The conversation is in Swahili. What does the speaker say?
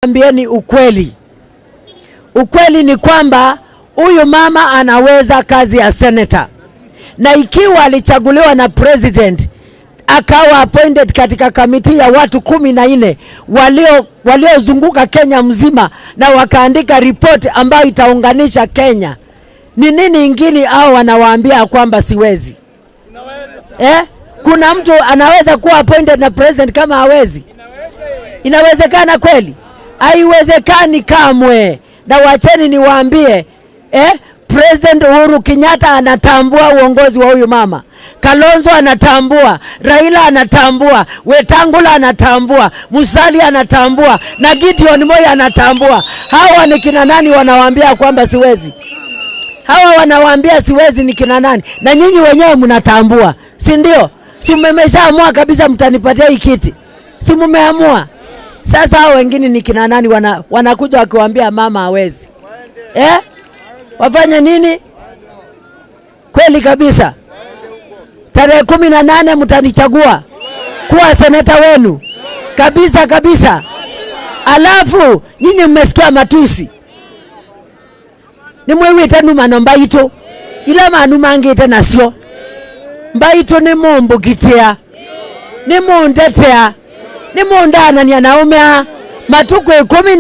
Ambieni ukweli. Ukweli ni kwamba huyu mama anaweza kazi ya senator, na ikiwa alichaguliwa na president akawa appointed katika kamiti ya watu 14 waliozunguka Kenya mzima na wakaandika report ambayo itaunganisha Kenya, ni nini ingine hao wanawaambia kwamba siwezi? Eh? Kuna mtu anaweza kuwa appointed na president kama hawezi? Inawezekana kweli? Haiwezekani kamwe. Na wacheni niwaambie, President Uhuru Kenyatta anatambua uongozi wa huyu mama. Kalonzo anatambua, Raila anatambua, Wetangula anatambua, Musalia anatambua na Gideon Moi anatambua. Hawa ni kina nani wanawaambia kwamba siwezi? Hawa wanawaambia siwezi ni kina nani? Na nyinyi wenyewe mnatambua, si ndio? Si mmeshaamua kabisa mtanipatia hii kiti? Si mmeamua? Sasa hao wengine ni kina nani wanakuja wakiwaambia mama hawezi? Wafanye nini? Kweli kabisa. Tarehe 18 mtanichagua kuwa seneta wenu. Kabisa kabisa. Alafu nyinyi mmesikia matusi. Nimwewite numa mbaito. Ila manu mangite nasio. Mbaito ni mumbukitia. Ni mundetea. Ni mundana ni anaume matuko 10.